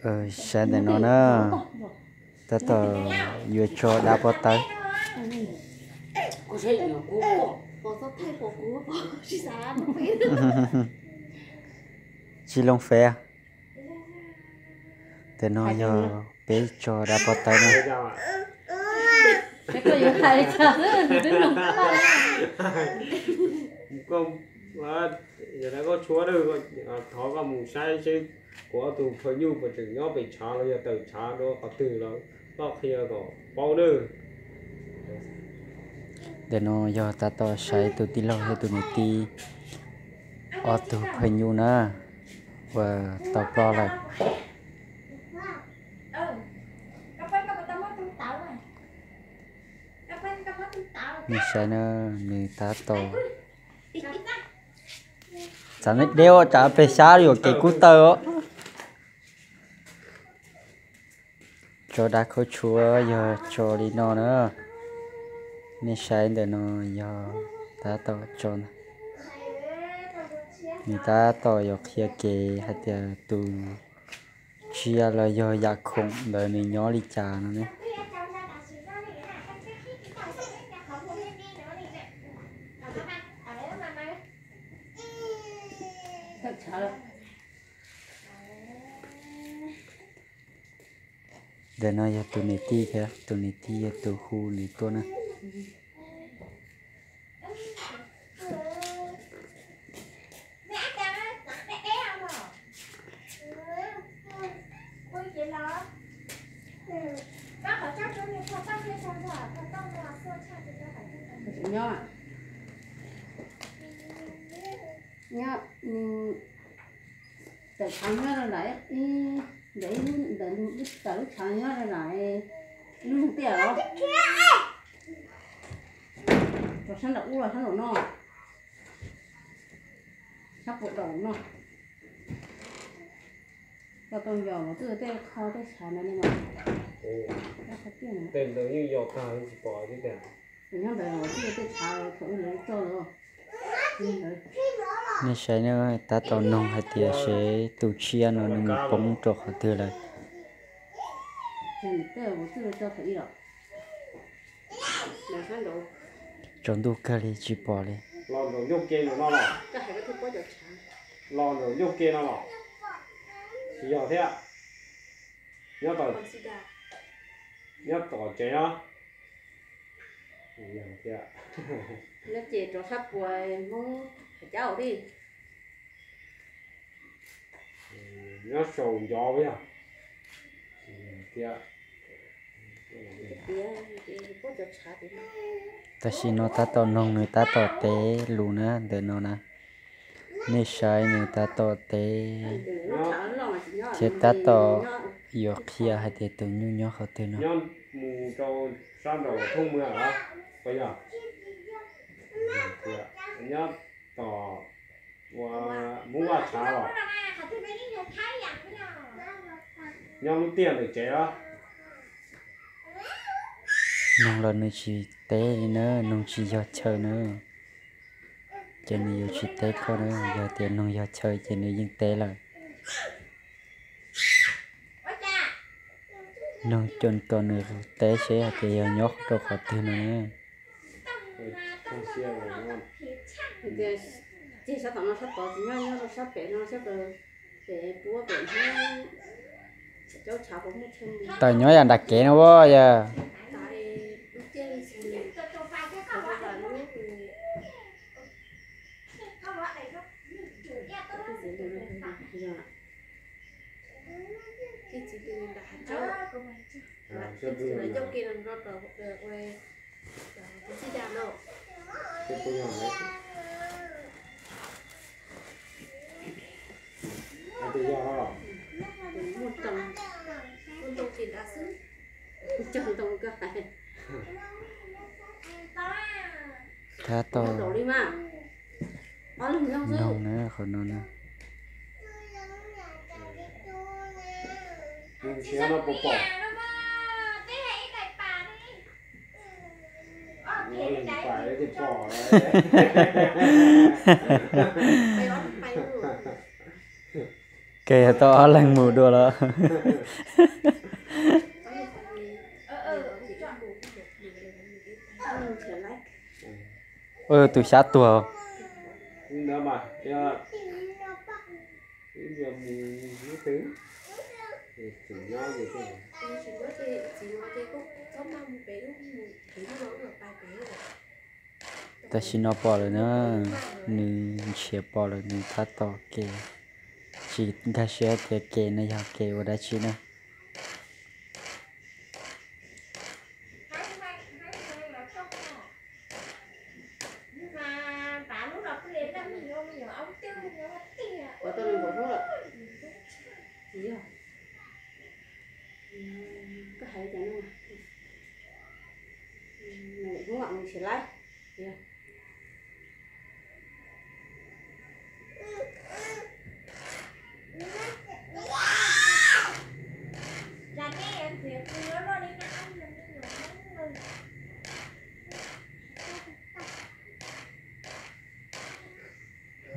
Saib ntawm no na, tab tom yuav tso dab pob tawb. Tsis loo fem. Ntawm no yog peb tso dab pob tawb na. Thov koj mus saib seb kuv ob tug phaw nyuj puas tseem nyob pem tshav los yog tawm tshav rau qhov twg los koj qhia kom paub nawb. Ntawm no yog tab tom saib tus tij laug thiab tus niam tij ob tug phaw nyuj na, uas tau ploj lawm. Nej saib na, nws tab tom, tsam deb os, tsam pes xyab yuam kev kub taw os. Tso dab khaub tshuab yog tso li no na. Nej saib ntawm no yog tab tom tso, nws tab tom yuav qhia kev hais tias tus tsiaj los yog yam khoom ntawd nws nyob li cas no ne. Ntawm no yog tus niam tij thiab, tus niam tij yog tus hu nws tuaj na. Nyob, nyob, tawm tshav nyob rau nram, ntawm ib lub, ntawm lub, tawm lub tshav nyob rau nram ib lub tiaj los, rau sab nram ub los sab nraum no, sab puas daum no. Koj tau yos los twb tej qho tej tshav ntawd no mas. Tej ntawd yeej yos tag tsis pom li tiag. Nyob ntawd los twb tej tshav thaum ub lawv tso lawm. Nej saib na, tab tom noog hais tias seb tus tsiaj no nws mus poob rau qhov twg lawm. Tsaus ntuj kawg li tsis pom li. Los nraum ncauj ke no los? Tsis yog thiab. Nyob tom, nyob tom tsev no. Nyob ces rov sab puas Hmoob Thaj Cab li. Nyob saum ncov yog. Tam sim no tab tom noog nws tab tom teb lus na ntawm no na. Nej saib nws tab tom teb thiab tab tom yuav qhia hais tias tus nyuj nyob qhov twg no. Nyob mus rau sab nraum thoob muag los puas yog? Nyob tom ua Hmoob Vaj Tshav los? Nyob lub tiaj ntawm tsev los? Noog los nws tsis teb li na, noog tsis yog chaw na. Ces nws yuav tsis teb koj na, yog tias noog yog chaw ces nws yeej teb lawm. Noog coj kom nws teb seb hais tias yog nyob rau qhov twg no na. Ces sab tom no sab tod tsis nyob, nyob rau sab pem no sab pem, pem puab pem Hmoob Cab Tshav puas muaj chaw mus. Tawm nyob yam nram kev no as yog. Tab tom noog na qhov no na. Ke tau ob leeg mus dua los. Tus xyab tuag. Tam sim no pom lawm na, nws nrhiav pom lawm nws tab tom ke, tsis nkag siab tias ke no yog ke ua dab tsi na.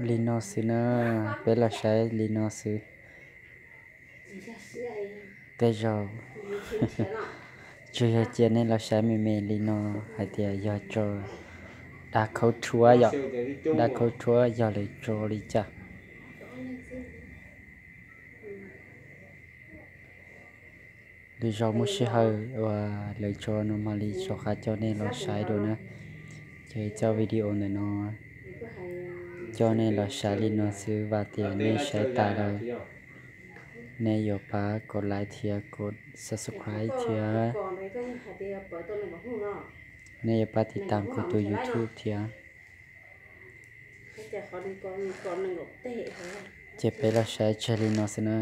Li no xwb na, peb los saib li no xwb. Tej zaum tsuas yog cia nej los saib me me li no hais tias yog tso dab khaub rhuab yom, dab khaub rhuab yog lawv tso li cas. Lwm zaus muaj sij hawm uas lawv tso no mam li rov qab coj nej los saib dua na. Ces txoj video ntawm no coj nej los saib li no xwb, vam tias nej saib tas lawm nej yuav pab kom like thiab kom subscribe thiab nej yuav pab tiv tam kuv tus YouTube thiab. Ces peb los saib tseg li no xwb na.